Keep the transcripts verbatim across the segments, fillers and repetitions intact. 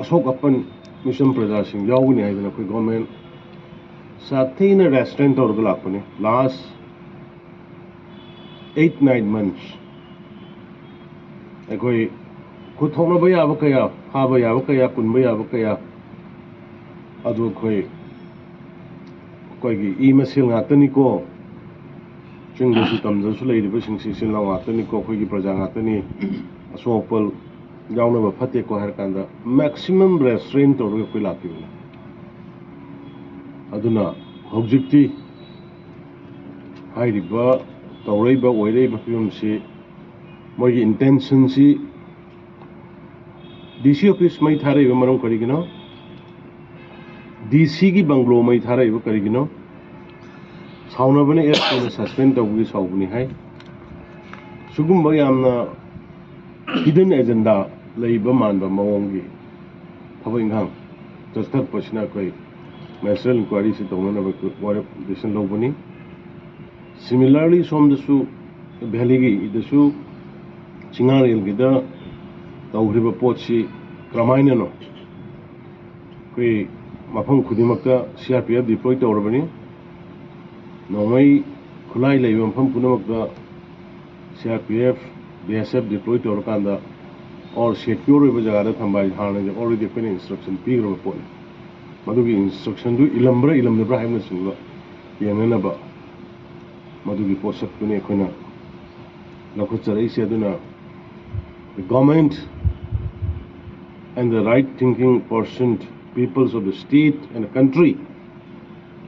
ꯑꯁꯣꯛ ꯑꯄꯟ ꯃꯤꯆꯝ ꯄ꯭ꯔꯖꯥꯁꯤꯡ ꯌꯥꯎꯒꯅꯤ ꯍꯥꯏꯗꯅ ꯑꯩꯈꯣꯏ ꯒꯣꯔꯃꯦꯟ ꯁꯥꯊꯤꯅ ꯔꯦꯁꯇ꯭ꯔꯦꯟ ꯇꯧꯔꯒ ꯂꯥꯛꯄꯅꯤ꯫ ꯂꯥꯁ ꯑꯩꯠ ꯅꯥꯏꯟ ꯃꯟꯁ ꯑꯩꯈꯣꯏ ꯈꯨꯠ ꯊꯣꯛꯅꯕ ꯌꯥꯕ ꯀꯌꯥ, ꯐꯥꯕ ꯌꯥꯕ ꯀꯌꯥ, ꯀꯨꯟꯕ ꯌꯥꯕ ꯀꯌꯥ ꯑꯗꯨ ꯑꯩꯈꯣꯏ, ꯑꯩꯈꯣꯏꯒꯤ ꯏ ꯃꯁꯦꯜ ꯉꯥꯛꯇꯅꯤꯀꯣ, ꯆꯤꯡꯗꯁꯨ ꯇꯝꯗꯁꯨ ꯂꯩꯔꯤꯕꯁꯤꯡꯁꯤ ꯏꯆꯤꯜ ꯏꯅꯥꯎ ꯉꯥꯛꯇꯅꯤꯀꯣ, ꯑꯩꯈꯣꯏꯒꯤ ꯄ꯭ꯔꯖꯥ ꯉꯥꯛꯇꯅꯤ, ꯑꯁꯣꯛ ꯑꯄꯜ ꯌꯥꯎꯅꯕ ꯐꯠꯇꯦꯀꯣ ꯍꯥꯏꯔ ꯀꯥꯟꯗ ꯃꯦꯛꯁꯤꯃꯝ ꯔꯦꯁꯇ꯭ꯔꯦꯟ ꯇꯧꯔꯒ ꯑꯩꯈꯣꯏ ꯂꯥꯛꯈꯤꯕꯅꯤ꯫ ꯑꯗꯨꯅ ꯍꯧꯖꯤꯛꯇꯤ ꯍꯥꯏꯔꯤꯕ ꯇꯧꯔꯛꯏꯕ ꯑꯣꯏꯔꯛꯏꯕ ꯐꯤꯕꯝꯁꯤ, ꯃꯣꯏꯒꯤ ꯏꯟꯇꯦꯟꯁꯟꯁꯤ, ꯗꯤ ꯁꯤ ꯑꯣꯐꯤꯁ ꯃꯩ ꯊꯥꯔꯛꯏꯕ ꯃꯔꯝ ꯀꯔꯤꯒꯤꯅꯣ? ꯗꯤ ꯁꯤꯒꯤ ꯕꯪꯒ꯭ꯂꯣ ꯃꯩ ꯊꯥꯔꯛꯏꯕ ꯀꯔꯤꯒꯤꯅꯣ? ꯁꯥꯎꯅꯕꯅ ꯑꯦꯁ ꯄꯤꯅ ꯁꯁꯄꯦꯟ ꯇꯧꯕꯒꯤ ꯁꯥꯎꯕꯅꯤ ꯍꯥꯏ꯫ ꯁꯤꯒꯨꯝꯕ ꯌꯥꯝꯅ ꯍꯤꯗꯟ ꯑꯦꯖꯦꯟꯗꯥ ꯂꯩꯕ ꯃꯥꯟꯕ ꯃꯑꯣꯡꯒꯤ ꯊꯕꯛ ꯏꯪꯈꯥꯡ ꯆꯠꯊꯔꯛꯄꯁꯤꯅ ꯑꯩꯈꯣꯏ ꯃꯦꯖꯤꯁꯇ꯭ꯔꯦꯠ ꯏꯟꯀ꯭ꯋꯥꯏꯔꯤꯁꯤ ꯇꯧꯅꯅꯕ ꯋꯥꯔꯦꯞ ꯗꯤꯁꯤꯖꯟ ꯂꯧꯕꯅꯤ꯫ ꯁꯤꯃꯤꯂꯔꯂꯤ ꯁꯣꯝꯗꯁꯨ ꯚꯦꯂꯤꯒꯤꯗꯁꯨ ꯆꯤꯡꯉꯥꯔꯦꯜꯒꯤꯗ ꯇꯧꯈ꯭ꯔꯤꯕ ꯄꯣꯠꯁꯤ ꯀꯔꯝꯍꯥꯏꯅꯅꯣ? ꯑꯩꯈꯣꯏ ꯃꯐꯝ ꯈꯨꯗꯤꯡꯃꯛꯇ C R P F deploy ꯇꯧꯔꯕꯅꯤ꯫ ꯅꯣꯡꯃꯩ ꯈꯨꯠꯂꯥꯏ ꯂꯩꯕ ꯃꯐꯝ ꯄꯨꯝꯅꯃꯛꯇ C R P F, B S F deploy ꯇꯧꯔꯀꯥꯟꯗ ꯑꯣꯔ ꯁꯦꯀ꯭ꯌꯣꯔ ꯑꯣꯏꯕ ꯖꯒꯥꯗ ꯊꯝꯕ ꯍꯥꯏꯁꯦ ꯍꯥꯟꯅꯗꯤ ꯑꯣꯜꯔꯦꯗꯤ ꯑꯩꯈꯣꯏꯅ ꯏꯟꯁꯇ꯭ꯔꯛꯁꯟ ꯄꯤꯈ꯭ꯔꯕ ꯄꯣꯠꯅꯤ꯫ ꯃꯗꯨꯒꯤ ꯏꯟꯁꯇ꯭ꯔꯛꯁꯟꯗꯨ ꯏꯜꯂꯝꯕ꯭ꯔꯥ ꯏꯜꯂꯝꯗꯕ꯭ꯔꯥ ꯍꯥꯏꯕꯅꯆꯤꯡꯕ ꯌꯦꯡꯅꯅꯕ ꯃꯗꯨꯒꯤ ꯄꯣꯠꯁꯛꯇꯨꯅꯤ ꯑꯩꯈꯣꯏꯅ ꯂꯧꯈꯠꯆꯔꯛꯏꯁꯦ꯫ ꯑꯗꯨꯅ the government and the right thinking percent peoples of the state and the country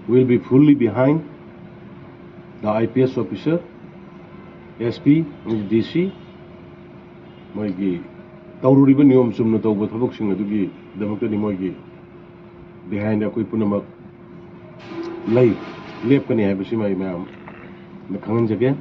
will be fully behind the I P S officer, S P, D C, ꯃꯣꯏꯒꯤ ꯇꯧꯔꯨꯔꯤꯕ ꯅꯤꯌꯣꯝ ꯆꯨꯝꯅ ꯇꯧꯕ ꯊꯕꯛꯁꯤꯡ ꯑꯗꯨꯒꯤꯗꯃꯛꯇꯗꯤ ꯃꯣꯏꯒꯤ behind ꯑꯩꯈꯣꯏ ꯄꯨꯝꯅꯃꯛ ꯂꯩ, ꯂꯦꯞꯀꯅꯤ ꯍꯥꯏꯕꯁꯤꯃ ꯑꯩ ꯃꯌꯥꯝꯗ ꯈꯪꯍꯟꯖꯒꯦ꯫